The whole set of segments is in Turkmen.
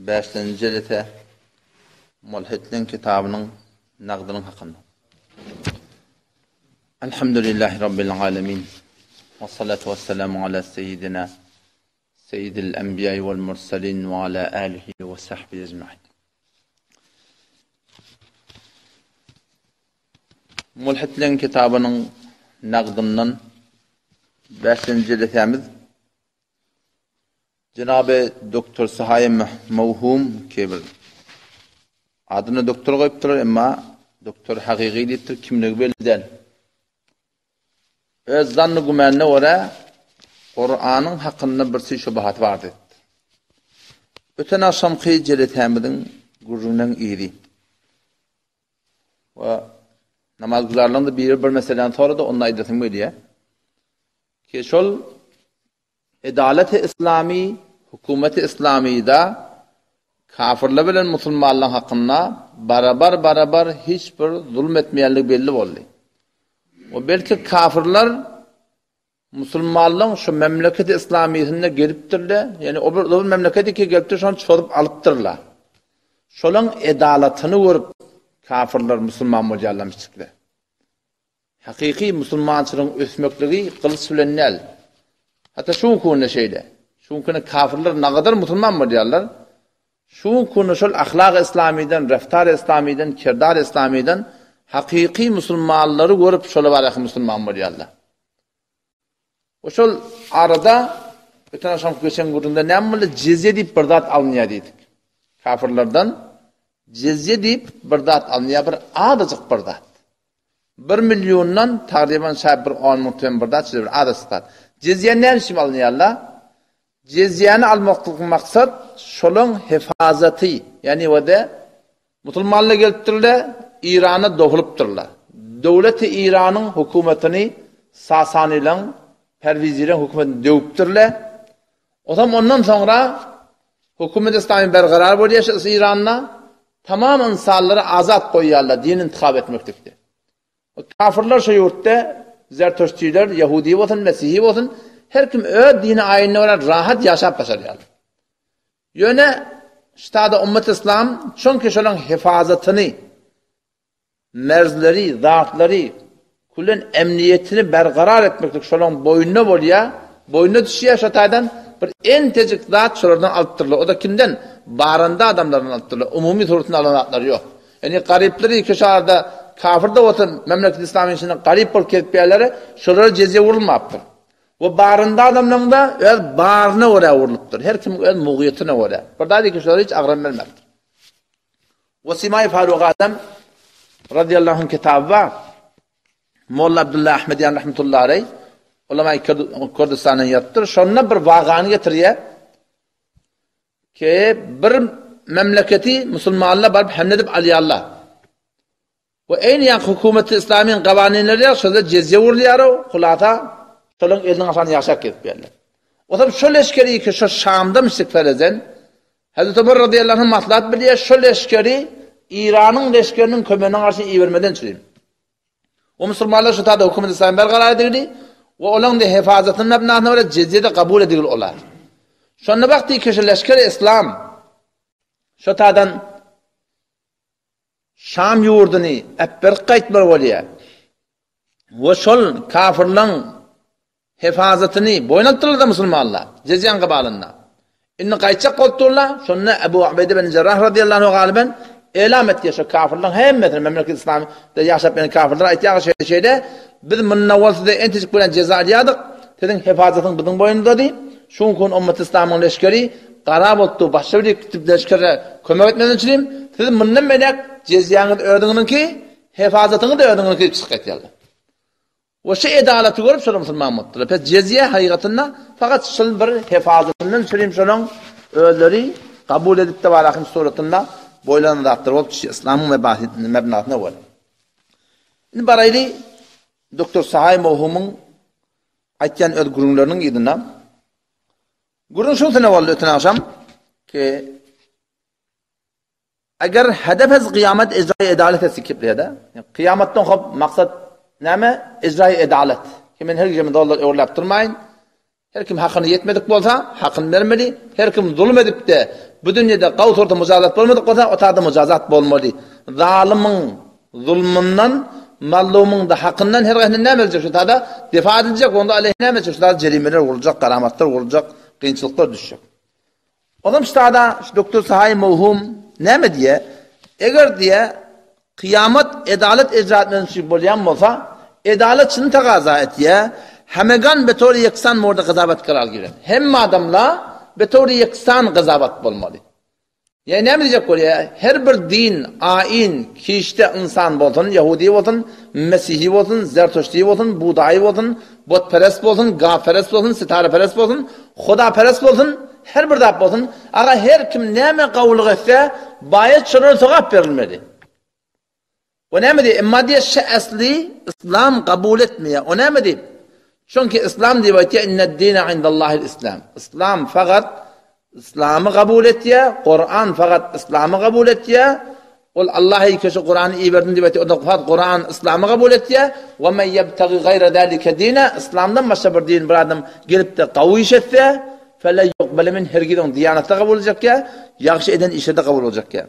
Bäşlenji jelese Mulhitleň kitabynyň nagdynyň hakynda. Elhamdülillahi Rabbil alemin. Ve salatu ve selamu ala seyyidina seyyidil enbiya vel mursalin ve ala alihi ve sahbihi ecmain. Mulhitleň kitabynyň nagdyndan bäşlenji jelesämiz Jenaby doktor Sahaý Mawhum ki bir adyna doktor goýupdyrlar, emma doktor hakyky diýipdir, kimligi belli däl. Öz zanny gümänine görä Kuranyň hakynda bir süý şubahaty bar diýipdir. Öten agşamky jelesämiziň gürrüňiniň yzy. We namaz güzarlaryň biri bir meseläni sorady, onda aýdasym gelýär. Ki şol Edaleti islami, hukumeti islamida kafirler bilen musulmanlaryň hakynda barabar-barabar hiç bir zulum etmeýänligi belli boldy. We belki kafirler musulmanlaryň şu memleketi islamysynda gelipdirler, ýani o bir, o bir memleketi ki gelipdir, şony çozup alypdyrlar. Şolaň edalatyny görüp kafirler musulman bolýarlarmyşdyklar. Hakyky musulmançylygyň ösmekligi gylyç bilen däl. Hatda şu günki günde şeýle. Şu günki günde kafirler nagadar musulman bolýarlar. Şu günki günde şol ahlak-y islamydan, reftar-y islamydan, kirdar-y islamydan hakyky musulmanlary görüp şola baraky musulman bolýarlar. We şol arada öten agşamky geçen gürrüňde näme boldy? Jizýe diýip bir zat alynýar diýdik. Kafirlerden jizýe diýip bir zat alynýar, bir azajyk bir zat. Bir milliondan tagryban şaýat bir on müň tümen bir zat, şeýle bir azajyk zat. Jizýe näme üçin alynýarlar? Jizýäni almaklyk maksat şolaň hefazaty, ýagny we-de Musulmanlar gelipdirler, Irana dogulypdyrlar. Döwleti Iranyň hökümetini Sasanylaň, Perwizileriň hökümetini döwüpdirler. Osam ondan soňra hökümet islamy bergarar bolýar şu Iranda. Tamam ynsanlary azat goýýarlar din intihap etmeklikde. Kafirler şu ýurtda zertoşçylar, ýahudi bolsun, mesihi bolsun, her kim öz dini aýynyna görä rahat ýaşap başarýarlar. Ýöne ştada ummet yslam çünki şolaň hefazatyny, merzleri, zatlary, külen emniýetini bergarar etmeklik şolaň boýnuna bolýar, boýnuna düşýär şo taýdan bir entejik zat şolardan alypdyrlar. O-da kimden? Baranda adamlardan alypdyrlar. Umumy suratynda alan zatlary ýok. Ýani garyplary iki şarda kafir-de bolsa memleket yslamyň içinde garyp bolup gezip ýärlere şolara jezýe urulmapdyr. We barynda adamlaryň-da öz baryna görä urlupdyr. Her kimiň öz mugyýetine görä. Bir zat iki şolara hiç agram bermändir. We Simaý Faruk Azam radiyallahu anh kitaby bar. Molla Abdullah Ahmediýan rahmetullahi aleyh ulama Kürdistandan ýazypdyr. Şonda bir wagany getirýär. Ki bir memleketi musulmanlar baryp hemle edip alýarlar. We eýni ýaňky hökümeti islamyň gawaninleri ýaly şonda jezýe urulýar-ow, hulasa, şolaryň eliniň aşagynda ýaşap gezip ýörler. Otam şo leşgeri ki şo Şamda müşrik ferezen, Hazreti Ömer radyýallahu anh maslahat bilýär, şo leşgeri Iranyň leşgeriniň kömegine garşy ibermeden çürim. We musulmanlar şo taýda hökümeti islamy bergarar edildi we olaryň da hefazatynyň mebnasyna görä jezýe-de kabul edildi olar. Şonda bakdy ki şo leşgeri islam şo taýdan Şam ýurduny äpberip gaýtmaly bolýar we şol kafyrlaň hefazatyny boýun alypdyrlar-da musulmanlar, Jezýaň gybalynda. Indi gaýtjak bolup durlar, şonda Ebu Ubeýde bin Jerrah radyýallahu anhu galyban elam etýär şo kafyrlaň hemmesine, memleket yslamda ýaşap ýören kafyrlara aýtýar şeýle şeýle, biz munda bolsa-da entejik bilen jeza alýardyk, siziň hefazatyňyz biziň boýnumyzdady, şu gün ummaty yslamyň leşgeri Gara bolupdy, başga bir gidip leşgere kömek etmeden çürim, siz mundan beýläk jezýaňyz özüňiziňki, hefazatyňyz-da özüňiziňki diýip çykyp gaýtýarlar. We şu edalaty görüp şolar musulman bolupdyrlar. Pes jezýe hakykatynda fakat şul bir hefazatyndan çürim şolaň özleri kabul edip-de barahym suratynda boýlan zatlar bolup düşýär yslamyň mebnasyna görä. Indi baraýly doktor Sahaý Mowhumyň aýtýan öz gürrüňleriniň yzyna. Gürrüň şunsuna boldy öten agşam ki eger hedef ez gyýamet icraýy edalet etse kiplede kyýamatdan hop maksat näme icraýy edalet ki men her gije dollar öwürläp durmaýyn her kim hakyny ýetmedik bolsa hakyny bermeli her kim zulum edipde. Bu dünýede gawy surata mujazat bolmadyk bolsa, o taýda mujazat bolmaly. Zalymyň zulmundan, mazlumyň-da hakyndan her haýsyna näme ediljek şu taýda defa ediljek, onda aleýhine näme etjek şu taýda jerimeler guruljak, garamatlar guruljak, kynçylyklar düşjek. Onam şu taýda şu doktor Sahaý Mowhum näme diýýär? Eger diýýär, kyýamat edalat ejra etmek üçin bolýan bolsa, edalat şuny tagaza etýär, Hemegan betory ýeksan murda gyzabat karar girer. Hemme adamla betory ýeksan gyzabat bolmaly. Ýa näme diýjek bolýar? Her bir din, aýyn, kişde ynsan bolsun, ýahudy bolsun, mesihi bolsun, zertuşti bolsun, budaýy bolsun, butperest bolsun, gawperest bolsun, sitareperest bolsun, hudaperest bolsun, her bir zat bolsun, aga her kim näme gawulyk etse, baýat şolara sogap berilmeli. O näme diýip? Emma diýýär, şe esli yslam kabul etmeýär. O näme diýip? Çünki yslam diýip aýtýar, inned-dine indallahil islam. Yslam fakat yslamy kabul etýär, Kuran fakat yslamy kabul etýär. Ol Allah ýeke şu Kurany iberdim diýip aýtýar. O da fakat Kuran yslamy kabul etýär. Wa men ýebtagi gaýra zalika dina, yslamdan başga bir din bir adam gelip-de gawy iş etse, fele ýukbele min hergiz oň diýanaty kabul boljak ýa, ýagşy eden işi-de kabul boljak ýa.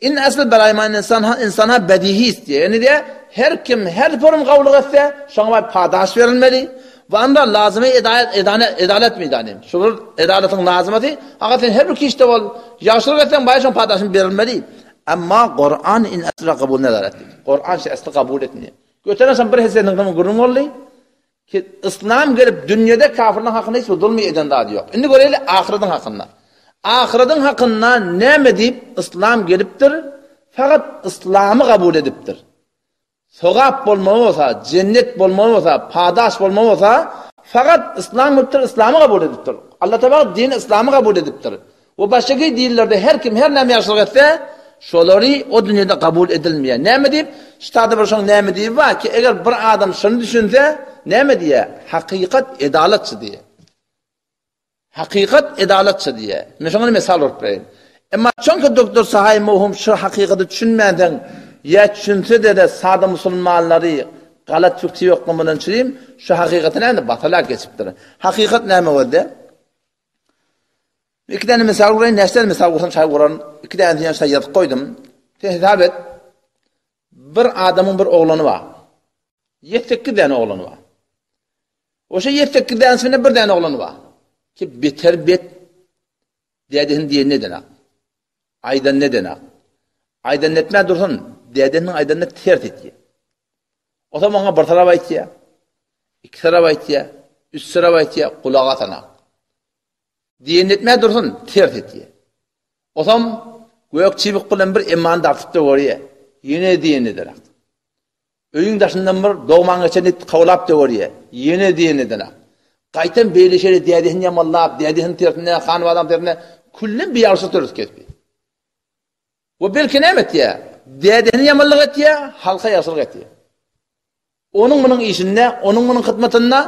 In asl baraý man insan ha insan ha bedihi isleýär. Ýani diýär, her kim her form gawulyk etse, şoňa baý padaş berilmeli. We anda lazymy edalet edane edalet meýdany. Şu bir edalatyň lazymaty, aga sen her bir kişde bol, ýagşylyk etseň baý şoň padaşyny berilmeli. Emma Kuran in asla kabul nedaret. Kuran şu asly kabul etmeýär. Göteren şam bir hessesiniň gürrüň boldy. Ki yslam gelip dünýede kafirleň hakynda hiç bir zulmy eden zady ýok. Indi göreýli ahyradyň hakynda. Ahyradyň hakynda näme diýip yslam gelipdir? Fakat yslamy kabul edipdir. Sogap bolmaly bolsa, jennet bolmaly bolsa, padaş bolmaly bolsa, fakat yslam gelipdir, yslamy kabul edipdir. Allah Teala dini yslamy kabul edipdir. We başga dinlerde her kim her näme ýagşylyk etse, şolary o dünýede kabul edilmeýär. Näme diýip? Ştada bir şoň näme diýip bar ki, eger bir adam şuny düşünse, näme diýýär? Hakykat edalatçy diýýär. Hakykat edalatçy diýýär. Men şoňa mysal urup bereýin. Emma çünki doktor Sahaý Mowhum şu hakykaty düşünmänsoň, ýa düşünse-de-de sada musulmanlary galat fikri ýoklamyndan çürim, şu hakykaty näme batala geçipdir. Hakykat näme boldy? Iki däne mysal guraýyn, näçe däne mysal gursam şaý guraryn. Iki dänesini ýa şaý ýazyp goýdum. Sen hesap et. Bir adamyň bir oglany bar. Ýetsekiz däne oglany bar. Oşa ýetsekiz dänesinde bir däne oglany bar. Ki beter bet dädesini diýenini edenak. Aýdanyny edenak. Aýdanyny etmän dursun, dädesiniň aýdanyny ters etýär. Otam oňa bir tarap aýtýar, iki tarap aýtýar, üç tarap aýtýar, gulak asanak. Diýenini etmä dursun, ters etýär. Osam gök çybyk bilen bir emmany dartyp-da görýär. Ýene diýenini ederak. Öýüň daşyndan bir dogman geçen it kowlap-da görýär. Ýene diýenini ederak. Gaýtam beýle-şeýle dädesini ýamanlap, dädesiniň tersine, hanybadaň tersine küllen biýagşylyk döredip gezdi. We belki näme etýär? Dädesine ýamanlyk etýär, halka ýagşylyk etýär. Onuň munuň işinde, onuň munuň hyzmatynda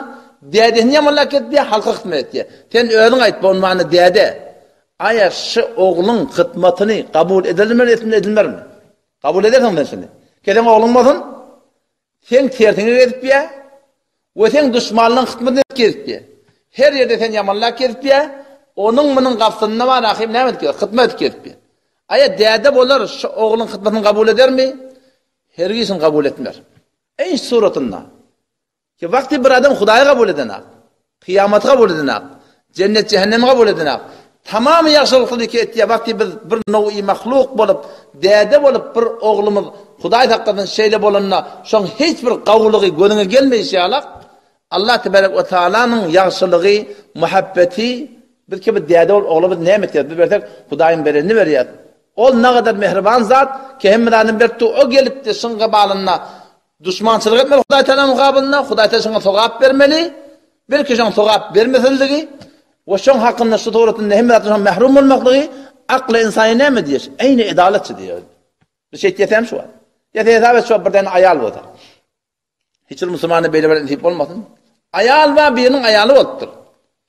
dädesini ýamanlap gezipýär, halka hyzmat etýär. Sen özüň aýt, bolmanda däde, aýa şu ogluň hyzmatyny kabul edilermi, edilmermi? Kabul edersiň sen şuny. Kesen ogluň bolsun, Seň tersiňe gezipýä we seň duşmanlaň hytmatyny edip gezipýä. Her ýerde seni ýamanlap gezipýä, onuň munuň gapysynda bar ahym näme edip gezip, hytmat edip gezipýä. Aýa däde bolar şu ogluň hytmatyny kabul edermi? Hergiz şuny kabul etmer. Eý suratynda. Ki wagty bir adam Hudaýy kabul edenak, kyýamaty kabul edenak, jennet jähennemi kabul edenak, tamamy ýagşylykly ki etýär, wagty biz bir nowi mahluk bolup, däde bolup bir oglumyz Hudaý saklasyn şeýle bolanda şoň hiç bir gawulygy gözüňe gelmeýşi ýalak, Allah tebarek we taalanyň ýagşylygy, muhabbeti biz ki bir däde bolup ogla biz näme etýäris, biz bersek Hudaýyň berenini berýäris. Ol nagadar mähriban zat ki hemme zadyny beripdi, o gelipdi şyň gabalynda Duşmançylyk etmeli Hudaý Tagalaň mukabylynda, Hudaý Tagala şoňa sogap bermeli. Belki şoňa sogap bermesildigi we şoň hakynda şu suratynda hemme zatdan şoň mährum bolmaklygy akly ynsany näme diýer? Eýni edalatçy diýer. Bir şey diýsem şu wagt. Ýa hesap et şu bir däne aýal bolsa. Hiç bir musulmana beýle bir nesip bolmasyn. Aýal bar biriniň aýaly bolupdyr.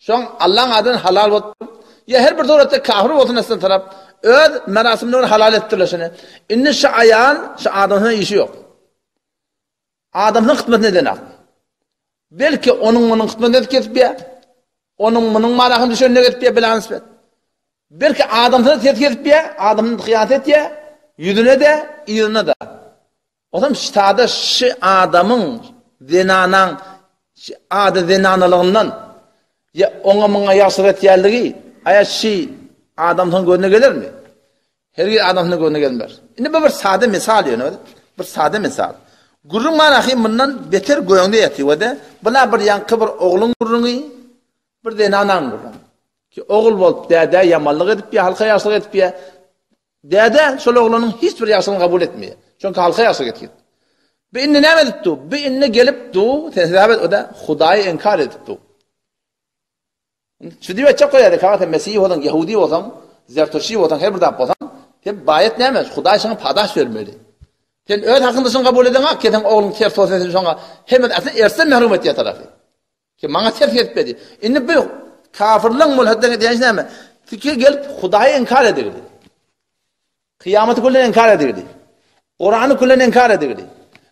Şoň Allaň adyny halal bolupdyr. Ýa her bir suratda kafir bolsun aslan tarap öz merasimine görä halal etdirler şony. Indi şu aýal şu adamsyna işi ýok. Adamsynyň hyzmatyny edenak. Belki onuň munuň hyzmatyny edip gezip ýa. Onuň munuň marahyny düşenine gezip ýa bilan nisbet. Belki adamsyna ters kesip ýa, adamsyna hyýanat etýä, ýüzüne-de, yzyna-da. Onam ştada şy adamyň zenanaň ady zenanalygyndan ýa oňa muňa ýagşylyk etýänligi aýa şy adamsynyň gözüne gelermi? Hergiz adamsynyň gözüne gelmez. Indi bu bir sada mysal ýöne bir sada mysal. Gürrüň bar ahy mundan beter göňde ýatyr we-de bula bir ýaňky bir ogluň gürrüňi bir zenanaň gürrüňi. Ki ogul bolup dädä ýamanlyk edip ýa halka ýagşylyk edip ýa Däde şol oglanyň hiç bir ýagşylygyny kabul etmeýär. Çünki halka ýagşylyk etýär. Bu indi näme edip dur? Bu indi gelip dur, sen hesap et, o da Hudaýy inkar edip dur. Şu diýip etjek goýar, kaga sen Mesih bolsaň, Ýehudi bolsaň, Zertoşi bolsaň, her bir zat bolsaň, sen baýat näme? Hudaý saňa padaş bermeli. Sen öz hakyňda şuny kabul edeňok, ki sen ogluň ters bolsa sen şoňa hemme aslynda ersen mehrum etýär tarapy. Ki maňa ters gelip Indi bu kafirleň mulhidleň edýän işi näme? Fikir gelip Hudaýy inkar edigdi. Kyýamaty küllen inkar edigdi. Kurany küllen inkar edigdi.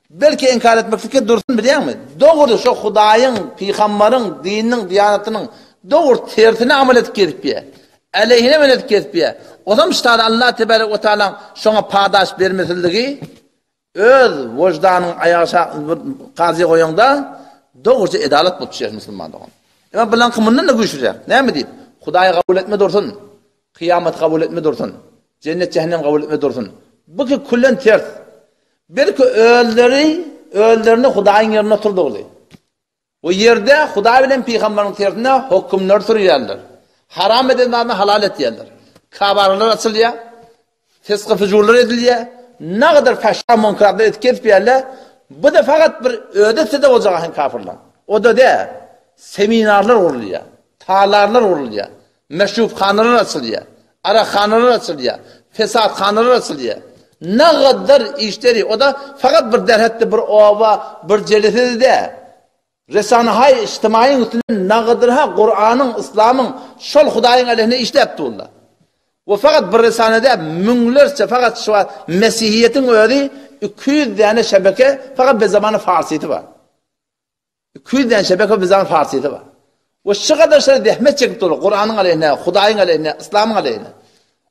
Belki inkar etmek fikir dursun bilýäňmi? Dogry şo Hudaýyň, pygambaryň, dininiň, diýanatynyň dogry tersine amal edip gezip ýa. Aleyhine amal edip gezip ýa. Ozam ştada Allah tebarek we taalaň şoňa padaş bermesizligi Öz wyždanyň aýagy bir kazy goýaňda dogruça edalat bolup düşýär musulman dogan. Emma bilaňky mundan-da güýçlüräk. Näme diýip? Hudaýy kabul etme dursun. Kyýamaty kabul etme dursun. Jennet jähennem kabul etme dursun. Bu ki küllen ters. Belki özleri özlerini Hudaýyň ýerine oturdygyly. Bu ýerde Hudaý bilen pygambaryň tersine hökümler sürýärler. Haram eden zadyny halal etýärler. Kabareler açylýar. Fisky-füjurlar edilýär. Nagadar fahşa munkaratlar edip gezipýärler. Bu-da fakat bir özi etse-de boljak ahyň kafirler. O-da däl. Seminarlar gurulýar. Talarlar gurulýar. Meşrubhanalar açylýar. Arakhanalar açylýar. Fesathanalar açylýar. Nagadar işleri, o-da fakat bir derhetde bir oba, bir jelesede däl. Resanahaý ijtimaýyň üstünde nagadar-ha Kuranyň, Yslamyň, şol Hudaýyň aleyhine işläp durlar. We fakat bir resane däl, müňlerçe fakat şu wagt Mesihiýetiň özi 200 däne şebeke fakat be zabany farsysy bar. 200 däne şebeke be zabany farsysy bar. We şu gadar şeýle zähmet çekip durlar Kuranyň aleyhine, Hudaýyň aleyhine, Yslamyň aleyhine.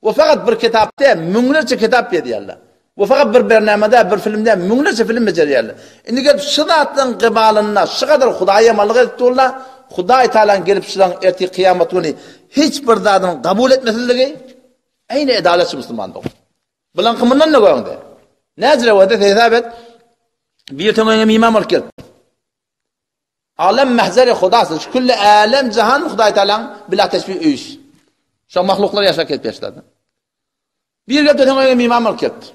We fakat bir kitap däl, müňlerçe kitap ýazýarlar. We fakat bir bernama däl, bir film däl, müňlerçe film bejerýärler. Indi gelip şu zatlaryň gybalynda şu gadar Hudaýa ýamanlyk edip durlar. Hudaý Tagalaň gelip şularyň ertir kyýamat güni hiç bir zadyny kabul etmesizligi eýni edalatçy musulman dogan. Bulaňky mundan-da göňde. Näcire wada hesap et. Bir töňňe miman bolup gelip. Alem mehzeri Hudasyz. Şu külli älem jahan Hudaý Tagalaň bila teşbih öýüş. Şo mahluklar ýaşap gelip ýaşlady. Bir gelip seň öýüňe miman bolup gelipdir.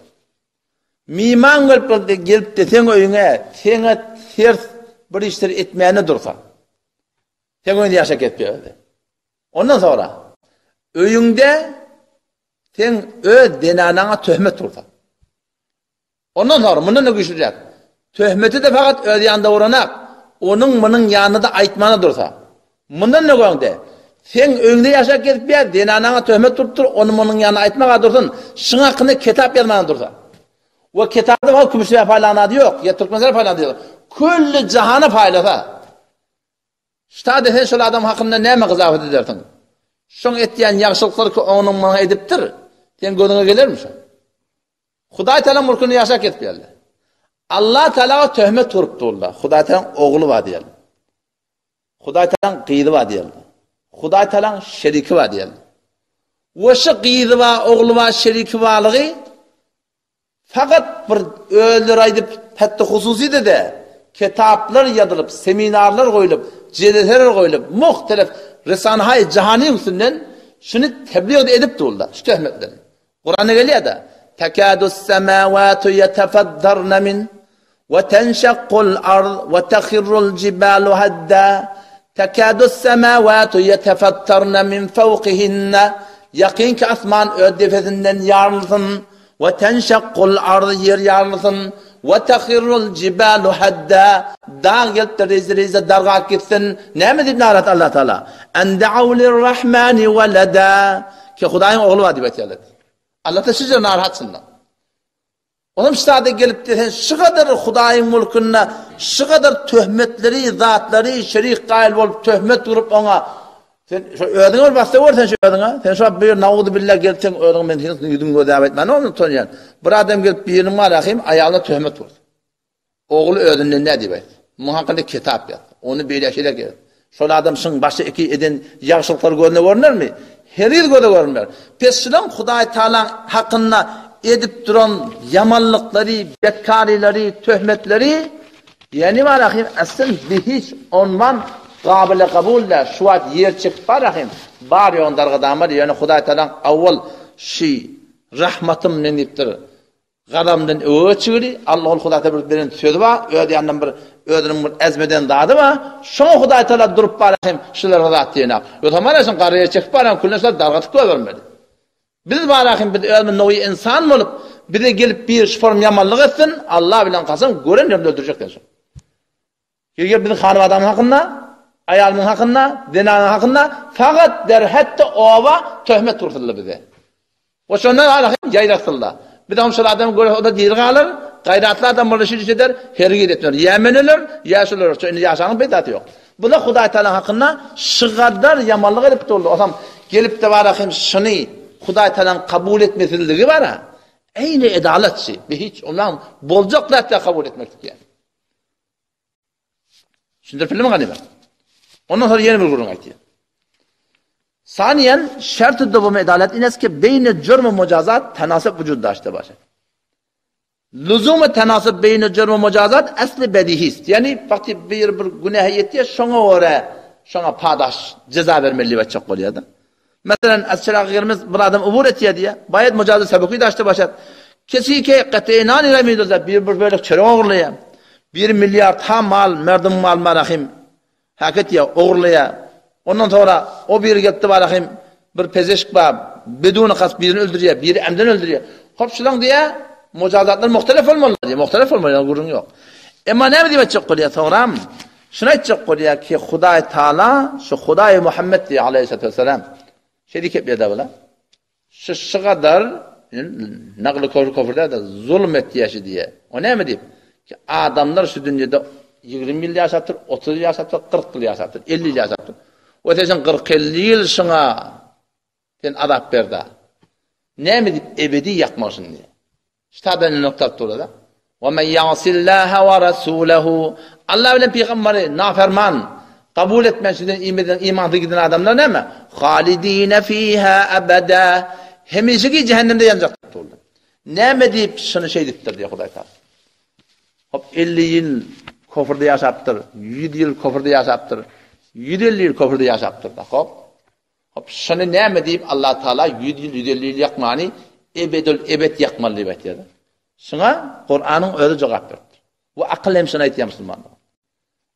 Miman gelip gelip de seň öýüňe seňe ters bir işler etmäne dursa. Seň öýüňde ýaşap gelip ýördi. Ondan sonra öýüňde seň öz zenanaňa töhmet ursa. Ondan soňra mundan-da güýçlüräk. Töhmeti-de fakat öz ýanynda uranak, onuň munuň ýanynda-da aýtmana dursa. Mundan-da göňde, seň öýüňde ýaşap gezip ýör, zenanaňa töhmet urupdyr, ony munuň ýanynda aýtmaga dursun, şuň hakynda kitap ýazmana dursa. We kitapda fakat Kümüşbä paýlan ady ýok, ýa Türkmenistana paýlan ady ýok. Külli jahana paýlasa. Ştada sen şol adam hakynda näme gyzawat edersiň? Şoň etýän ýagşylyklary ki onuň munuň edipdir, seň gözüňe gelermi şo? Hudaý Taala mulkyny ýaşap gezip geldi. Allah Taalaga töhmet urup durlar. Hudaý Taalaň ogly bar diýerler. Hudaý Taalaň gyzy bar diýerler. Hudaý Taalaň şeriki bar diýerler. We şu gyzy bar, ogly bar, şeriki barlygy fakat bir özleri aýdyp, hatda hususy-da däl, kitaplar ýazylyp, seminarlar goýlup, jeleseler goýlup, muhtelef resanhaý jahanyň üstünden şuny tebliğ edip durlar, şu töhmetleri. Kuranda gelýär-de, Tekâdus-semâvâtu yetefeddarne min we tenşakkul ard we tehirrul jibalu haddâ. Tekâdus-semâvâtu yetefettarne min fewkihinne. Ýakyn ki asman öz depesinden ýarylsyn, we tenşakkul ard ýer ýarylsyn, we tehirrul jibalu haddâ. Dag gelip-de reýze-reýze dargap gitsin. Näme diýip narahat Allah Taala? En da'aw lirrahmani weleda. Ki Hudaýyň ogly bar diýip aýtýarlar. Allah-da şuja narahat şundan. Olam ştada gelip de sen şu gadar Hudaýyň mulkunda şu gadar töhmetleri, zatlary şerik gaýyl bolup töhmet urup oňa. Sen şu özüňe bir bassa gör sen şu özüňe. Sen şu bir nauzu billah gelip sen özüňe men seniň ýüzüňi gözläp aýtman ony utanýan. Bir adam gelip biriniň bar ahim aýalyna töhmet urdy. Ogly özünden nä diýip aýtdy. Muň hakynda kitap ýaz. Ony beýle şeýle et. Şol adam şyň başda iki eden ýagşylyklary gözüne görünermi? Heriz göze görünmer. Pes şulaň Hudaý Tagalaň hakynda edip duran ýamanlyklary, betkarylary, töhmetleri Ýani bar ahim aslyn bi hiç onman gabyly kabul däl şu wagt ýer çekip bar ahim bar ýogyn dargadamar ýöne Hudaý Tagalaň awwal şi rahmatym men diýipdir gazabymdan öe geçigili Alla ol Hudaý Tagala bir beren sözi bar öz ýanyndan bir özüniň bir ezm eden zady bar şoňa Hudaý Tagala durup bar ahim şulara zat diýenak ýogsam bar ahim gara ýer çekip bar ahim külüne şular dargatyp goýbermeli. Biz barahym biz özümiz nowy ynsan bolup, bize gelip bir şu form ýamanlyk etsin, Allah bilen kasam gören ýerinde öldürjek sen şony. Eger biziň hanybadamyň hakynda, aýalymyň hakynda, zenanyň hakynda fakat derhetde oba töhmet ursuldy bize. We şondan arahym ýaýratyldy. Biz hem şol adamy görse o da diri galar, gaýratly adam bolsa şeýle eder, hergiz etmez. Ýa men ölerin, ýa şol öler. Indi ýaşanyň peýdasy ýok. Bu-da Hudaý Tagala hakynda şygadar ýamanlyk edip durdy. Osam gelip-de bara hem şuny Hudaý Tagalaň kabul etmesizligi bara. Eýni edalatçy, bi hiç ondan boljak zat däl kabul etmeklik ýa. Düşündirip bildimmi ganyba? Ondan sonra ýene bir gürrüň aýtýar. Saniyen şerti dowam edalet ines ki beýne jürm we mujazat tenasüp vücud daşda başa. Lüzumy tenasüp beýne jürm we mujazat esli bedihist. Ýani wagty bir bir günähe ýetýär, şoňa görä şoňa padaş, jeza bermeli diýip aýtjak bolýar-da. Meselem, az çyragy girmez bir adam ubur etýär diýýär. Baýat mujazat sebuki daşda başat. Kesi ke qat'e nani ra bir bir bölek çörek ogurlaýar. Bir milliard ha mal, merdum mal marahim. Haket ýa ogurlaýar. Ondan soňra o biri gelipdi barahym bir pezeşk bar, beduni kast birini öldürýär, biri emden öldürýär. Hop şulaň diýýär, mujazatlar muhtelef bolmaly diýýär, muhtelef bolmaly ýa gürrüň ýok. Emma näme diýip aýtjak bolýar soňram? Şuny aýtjak bolýar ki, Hudaý Taala şu Hudaý Muhammed diýýär aleýhissalatu wessalam. Şeýle kepýär-de bular. Şu şu gadar nagly kofr kofr däl-de zulum etýär şu diýýär. O näme diýip? Ki adamlar şu dünýede 20 ýyl ýaşapdyr, 30 ýyl ýaşapdyr, 40 ýyl ýaşapdyr, 50 ýyl ýaşapdyr. O sen sen 40-50 ýyl şuňa sen azap berda. Näme diýip ebedi ýakmak şuny? Ştadan nokta durada. Wa men yasillaha wa rasulahu. Allah bilen pygamberi naferman kabul etmän şüden iýmeden imansyz giden adamlar näme? Halidine fiha abada. Hemişeki cehennemde ýanjak durdy. Näme diýip şuny şeýdipdir diýip Hudaý Taala. Hop 50 ýyl kofrda ýaşapdyr, 100 ýyl kofrda ýaşapdyr, 150 ýyl kofrda ýaşapdyr da. Hop. Hop, şuny näme diýip Allah Taala 100 ýyl, 150 ýyl ýakmany ebedül ebet ýakmaly diýip aýtýar. Şuňa Kuranyň özi jogap beripdir. Bu akyl hem şuny aýtýar musulmanlar.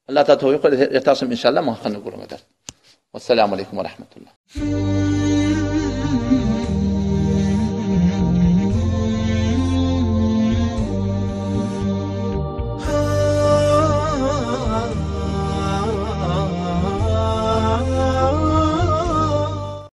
Allah Taala towfik berse, ertir akşam inşallah muň hakynda gürrüň ederis. Wessalamu aleýkum we rahmetullah.